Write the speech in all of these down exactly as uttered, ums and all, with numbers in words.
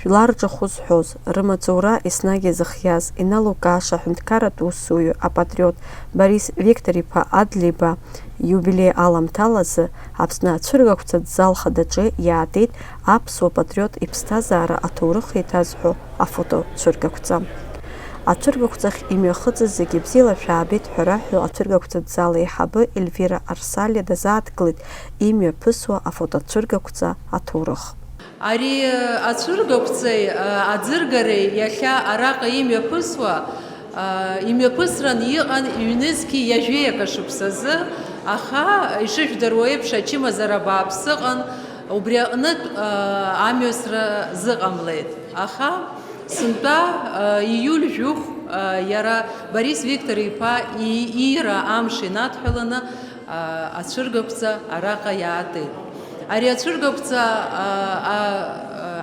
Жәлар рҿахәы зҳәоз, рымаҵура еснагь иазыхиаз, иналукааша аҳәынҭқарратә усзуҩы, апатриот Борис Виктор-иԥа Адлеиба ииубилеи аламҭалазы Аԥсны ацәыргақәҵатә зал хадаҿы иаатит аԥсуа патриот иԥсҭазаара аҭоурых еиҭазҳәо афотоцәыргақәҵа. Ацәыргақәҵахь имҩахыҵыз зегьы бзиала шәаабеит ҳәа раҳәо ацәыргақәҵатә зал аиҳабы Ельвира Арсалиа дазааҭгылеит имҩаԥысуа афотоцәыргақәҵа аҭоурых. Ари ацәыргақәҵеи, а, аӡыргареи иахьа араҟа имҩаԥысуа, а, имҩаԥысран иҟан ҩнызқьи ҩажәеи акы шықәсазы, аха, ишыжәдыруа еиԥш, ачымазара бааԥс ыҟан, убри аҟнытә, а, амҩасра зыҟамлеит. Аха сынтәа, а, ииуль жәохә, а, иара Борис Виктор-иԥа и-, иира амш инадҳәаланы, а, ацәыргақәҵа араҟа иаатит. Ари ацәыргақәҵа, а, а,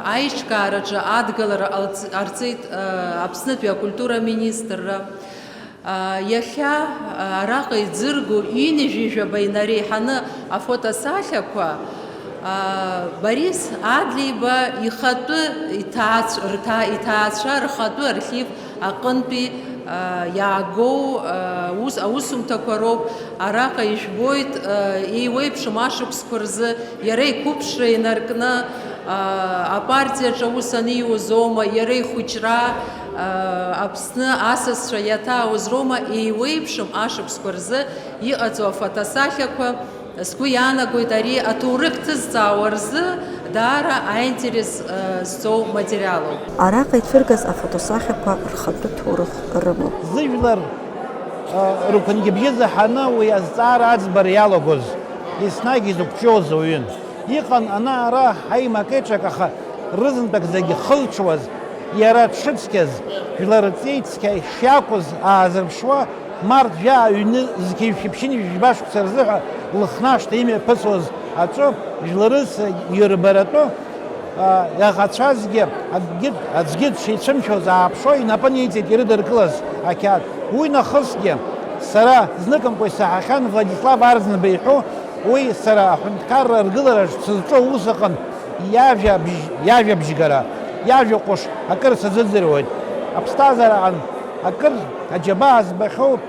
а, аиҿкаараҿы адгылара ҟалҵ-, ҟарҵеит, а, Аԥснытәи акультура аминистрра. А, иахьа, а, араҟа иӡыргоу ҩынҩажәи жәаба инареиҳаны афотосахьақәа, а, Борис Адлеиба ихатәы иҭаацә-, рҭаа-, иҭаацәа рхатәы архив аҟынтәи, а, иаагоу, а, ус, аусумҭақәа роуп. Араҟа ижәбоит, а, еиуеиԥшым ашықәсқәа рзы иара иқәыԥшра инаркны, а, апартиаҿы аус аниуз роума, иара ихәыҷра, а, Аԥсны асасцәа иаҭаауаз роума, еиуеиԥшым ашықәсқәа рзы иҟаҵоу афотосахьақәа. Сгәы иаанагоит, ари аҭоурых ҭызҵаауа рзы даара аинтерес, э, зҵоу материалуп. Араҟа ицәыргаз афотосахьақәа рхатәы ҭоурых рымоуп. Зыжәлар, э, рықәынгьыбжьы заҳаны уи азҵаара аӡбара иалагоз, еснагь изықәҿиоз ауаҩын. Иҟан ана-ара ҳаимак-еиҿак, аха рызынтәык зегьы хылҵуаз, иара дшыцқьаз, жәлар рҵеи цқьа ишиакәыз аазырԥшуа, март жәаа ҩнызқьи жәшәи ԥшьынҩажәи жәба шықәса рзыҳәа Лыхнашҭа имҩаԥысуаз аҿы жәларыс ирбаратәы, а, иаӷацәазгьы акгьы, аӡәгьы дшицәымшәоз ааԥшуа инапы ниҵеит ирыдыркылаз ақьаад. Уи нахысгьы сара зныкымкәа исаҳахьан Владислав Арӡынба иҳәо, уи сара аҳәынҭқарра аргылараҿ сызҿу аус аҟын иажәабжь, иажәабжьгара, иажәа ҟәыш акыр сазыӡырҩуеит. Аԥсҭазаараҟны акыр аџьабаа збахьоу,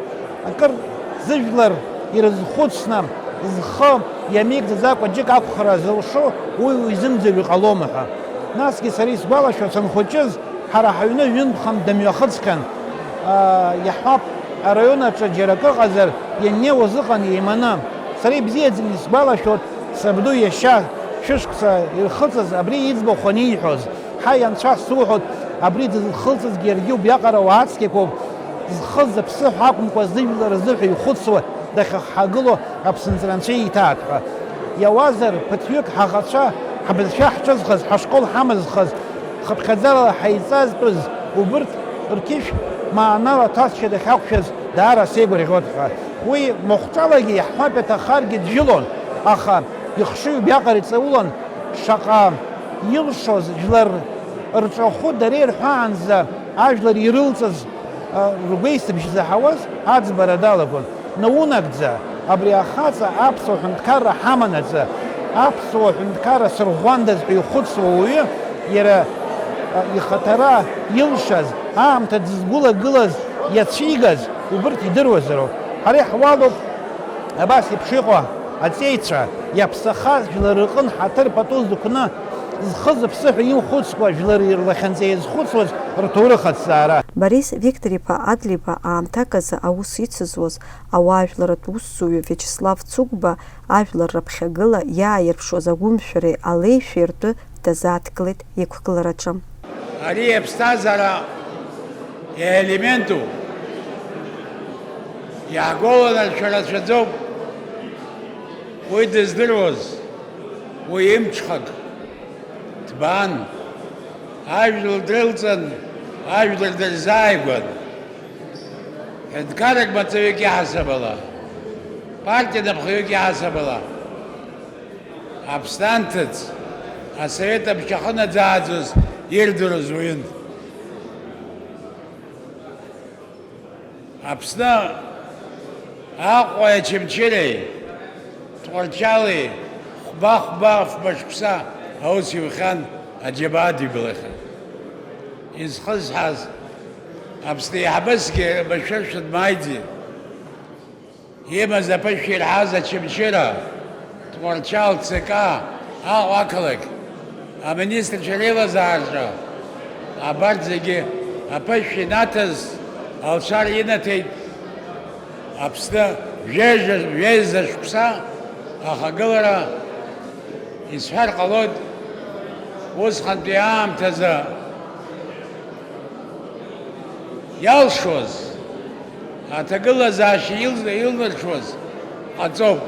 акыр зыжәлар ирызхәыцны, зхы иамеигӡаӡакәа џьык ақәхара зылшо, уи уизымӡырҩ ҟалома ҳәа. Насгьы сара исгәалашәо, санхәыҷыз, ҳара ҳаҩны ҩынтә-хынтә дымҩахыҵхьан, аа, иаҳҳәап, араион аҿы џьара акы ыҟазар, ианнеиуаз ыҟан еиманы. Сара ибзиаӡаны исгәалашәоит, сабду иашьа шәышықәса ирхыҵыз абри иӡбахә аниҳәоз, ҳаи, анцәа суҳәоит, абри дызхылҵызгьы иаргьы убриаҟара уаа цқьақәоуп, зхы зыԥсы ҳәа акәымкәа, зыжәлар рзыҳәа ихәыцуа дахьыхҳагылоу аԥсынҵра анцәа ииҭааит ҳәа. Иауазар, ԥыҭҩык ҳаӷацәа, ҳбызшәа ҳҿызхыз, ҳашкол ҳамазхыз, хыԥхьаӡарала ҳаиҵазтәыз убырҭ рқьышә маанала аҭәасшьа дахьақәшәаз даара сеигәырӷьоит ҳәа. Уи махәҿалагьы иаҳҳәап, иаҭахаргьы джәылон, аха ихшыҩ убриаҟара иҵаулан, шаҟа илшоз, жәлар рҿахәы дара ирҳәаанӡа ажәлар ирылҵыз, а, ргәеисыбжь заҳауаз аӡбара далагон. Наунагӡа, абри ахаҵа аԥсуа ҳәынҭқарра ҳаманаҵы, аԥсуа ҳәынҭқарра сырӷәӷәандаз ҳәа ихәыцуа уаҩы, иара, а, ихаҭара илшаз, аамҭа дызгәылагылаз, иацәигаз, убырҭ идыруазароуп. Ҳара иаҳуалуп абас еиԥш иҟоу аҵеицәа, иаԥсахаз, жәлар рҟын ҳаҭыр пату зықәны, зхы-зыԥсы ҳәа имхәыцкәа, жәлар рлахьынҵа иазхәыцуаз рҭоурых аҭҵаара. Борис Виктор-иԥа Адлеиба аамҭак азы аус ицызуаз, ауаажәларратә усзуҩы Виачеслав Цыгәба, ажәлар раԥхьагыла иааирԥшуаз агәымшәареи алеишәеи ртәы дазааҭгылеит иқәгылараҿы. Ари аԥсҭазаара иелементуп. Иаҳгәаланаршәар рацәаӡоуп. Уи дыздыруаз, уи имҽхак ҭбаан. Ажәлар дрылҵын, ажәлар дырзааигәан. Ҳәынҭқаррак маҵуҩык иаҳасабала, партиа напхаҩык иаҳасабала. Аԥсны анҭыҵ, асовет абжьахы наӡааӡоз ирдыруаз уаҩын. Аԥсны Аҟәеи Очамчыреи, Тҟәарчали хәба-хәба фба шықәса аус иухьан аџьабаа дибалахьан. Изхысҳәааз Аԥсны еиҳабысгьы рмашәыршәа дмааиӡеит. Имаз аԥышәа ирҳаз Очамчыра, Тҟәарчал Ц К, Аҟәа ақалақь, аминистрцәа реилазаараҿы абарҭ зегьы аԥышәа инаҭаз алшара инаҭеит. Аԥсны жәеиза, жәеиза шықәса ахагылара, исҳәар ҟалоит, усҟантәи аамҭазы иалшоз, аҭагылазаашьа ил-, илнаршоз ҟаҵоуп.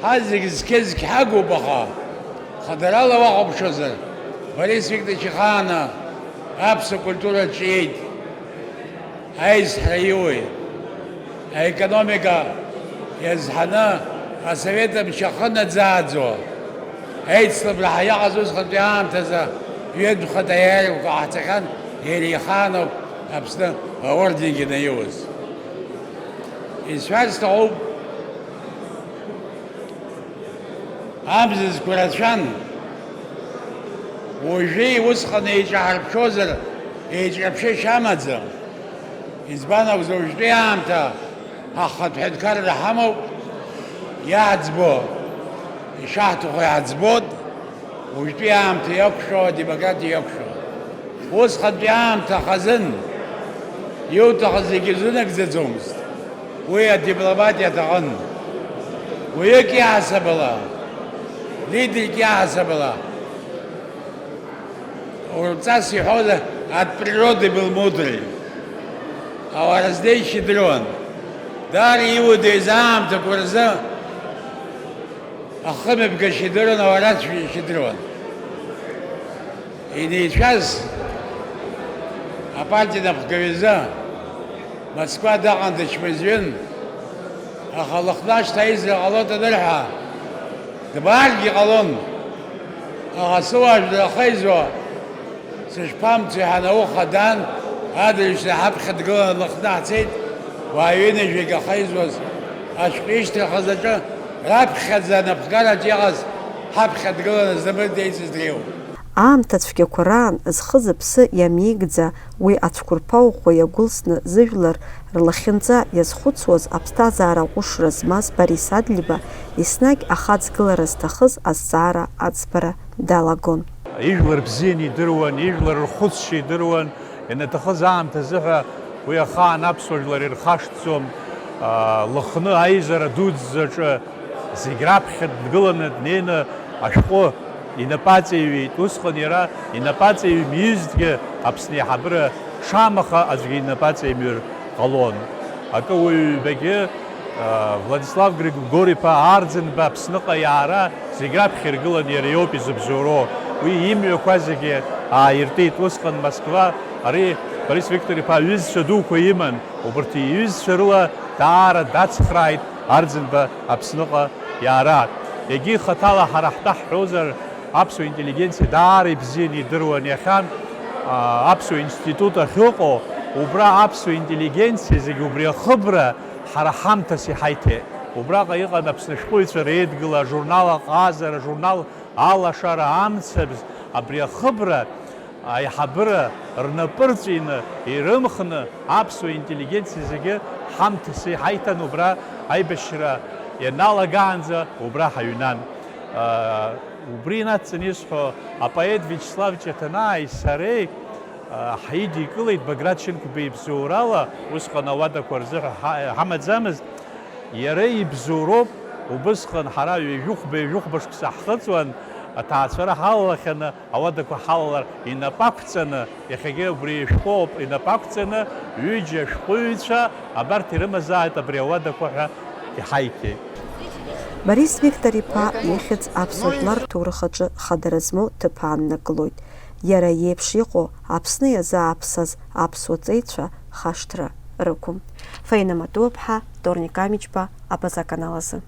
Ҳазегь зқьы-зқьы ҳагуп, аха хадарала уахәаԥшуазар, Борис Викторович ихааны аԥсуа культура ҿиеит. Аизҳара иуеи, аекономика иазҳаны асовет мчы ахы наӡааӡо, аицлабра ҳа иаҟаз усҟантәи аамҭазы ҩынтә-хынтә аиааирақәа ҟаҳҵахьан, иара ихаануп Аԥсны аорденгьы наиуз. Исҳәар сҭахуп, амзызқәа рацәан. Уажәы усҟан еиҿаҳарԥшозар, еиҿаԥшышьа амаӡам. Избан акәзар, уажәтәи аамҭа ҳахатә ҳәынҭқарра ҳамоуп, иаҳӡбо, ишаҳҭаху иаҳӡбоит, уажәтәи аамҭа иақәшәо, адемократиа иақәшәо. Усҟантәи аамҭа хазын, иуҭахыз зегьы рзынагӡаӡомызт. Уи адипломатиа аҭахын. Уаҩык иаҳасабала, лидерк иаҳасабала, урҵас иҳәоз, от природы был мудрый. Ауаа рызнеишьа идыруан. Даара иуадаҩыз аамҭақәа рзы ахымҩаԥгашьа идыруан, ауаа рацәажәашьа идыруан. Инеицәаз апартиа напхгаҩ изы Москва даҟан дычмазаҩын, аха Лыхны ашҭа аизара ҟалоит анырҳәа, дмааргьы ҟалон. Аха сыуаажәлар ахеизо сышԥамцои ҳәа ауха даан, адырҩаҽны ҳаԥхьа дгыланы Лыхны ҳцеит, уаа ҩынҩажәаҩык ахеизуаз ашәҟәы ишьҭырхыз аҿы раԥхьаӡа анапхгараҿ иҟаз ҳаԥхьа дгыланы знапы деиҵаз дреиуоуп. Аамҭа цәгьақәа раан зхы-зыԥсы иамеигӡа, уи ацәқәырԥа ӷәӷәа иагәылсны зыжәлар рлахьынҵа иазхәыцуаз аԥсҭазаара аҟәышра змаз Борис Адлеиба еснагь ахаҵгылара зҭахыз азҵаара аӡбара далагон. Ижәлар бзианы идыруан, ижәлар рхәыцшьа идыруан, ианаҭахыз аамҭазы ҳәа уи ахаан аԥсуа жәлар ирхашҭӡом. Лыхны аизара дуӡӡаҿы зегь раԥхьа дгыланы днеины ашәҟәы инапаҵаҩит. Усҟан иара инапаҵаҩмызҭгьы Аԥсны аиҳабыра шамаха аӡәгьы инапаҵаҩмыр ҟалон. Акы уаҩ ҩбагьы, Владислав Григор-иԥа Арӡынба Аԥсныҟа иаара зегь раԥхьа иргылан иара иоуп изыбзоуроу. Уи имҩақәа зегьы ааиртит. Усҟан Москва ари Борис Виктор-иԥа аҩызцәа дуқәа иман. Убарҭ иҩызцәа рыла даара дацхрааит Арӡынба Аԥсныҟа иаара. Егьи хаҭала ҳара ҳтәы ҳҳәозар, аԥсуа интеллигенциа даара ибзианы идыруан иахьа, аа, аԥсуа институт ахьыҟоу, убра аԥсуа интеллигенциа зегьы убри ахыбра ҳара ҳамҭас иҳаиҭеит. Убраҟа иҟан Аԥсны ашәҟәыҩҩцәа реидгыла, ажурнал Аҟазара, ажурнал Алашара, Амцабз, абри ахыбра аиҳабыра рнапы рҵәины, ирымхны, аԥсуа интеллигенциа зегьы ҳамҭас иҳаиҭан, убра аибашьра ианалагаанӡа убра ҳаҩнан. Убри инацҵаны исҳәо, апоет Виачеслав Ҷаҭанааи сареи, ҳидикылеит Баграт Шьынқәба ибзоурала, усҟан ауадақәа рзыҳәа ҳа-, ҳамаӡамызт. Иара ибзоуроуп, убысҟан ҳара ҩажәихәба, ҩажәихәба шықәса ҳхыҵуан, аҭаацәара ҳалалахьаны, ауадақәа ҳалалар инапы ақәҵаны, иахьагьы убри ишәҟәоуп, инапы ақәҵаны, ҩыџьа ашәҟәыҩҩцәа абарҭ ирымазааит абри ауадақәа ҳәа иҳаиҭеит. Борис Виктор-иԥа ихьӡ аԥсуа жәлар рҭоурых аҿы хадара змоу ҭыԥ ааннакылоит. Иара иеиԥш иҟоу Аԥсны иазааԥсаз аԥсуа ҵеицәа хашҭра рықәым. Фаина Матуаԥҳа, Торник Амичба, Абаза аканал азы.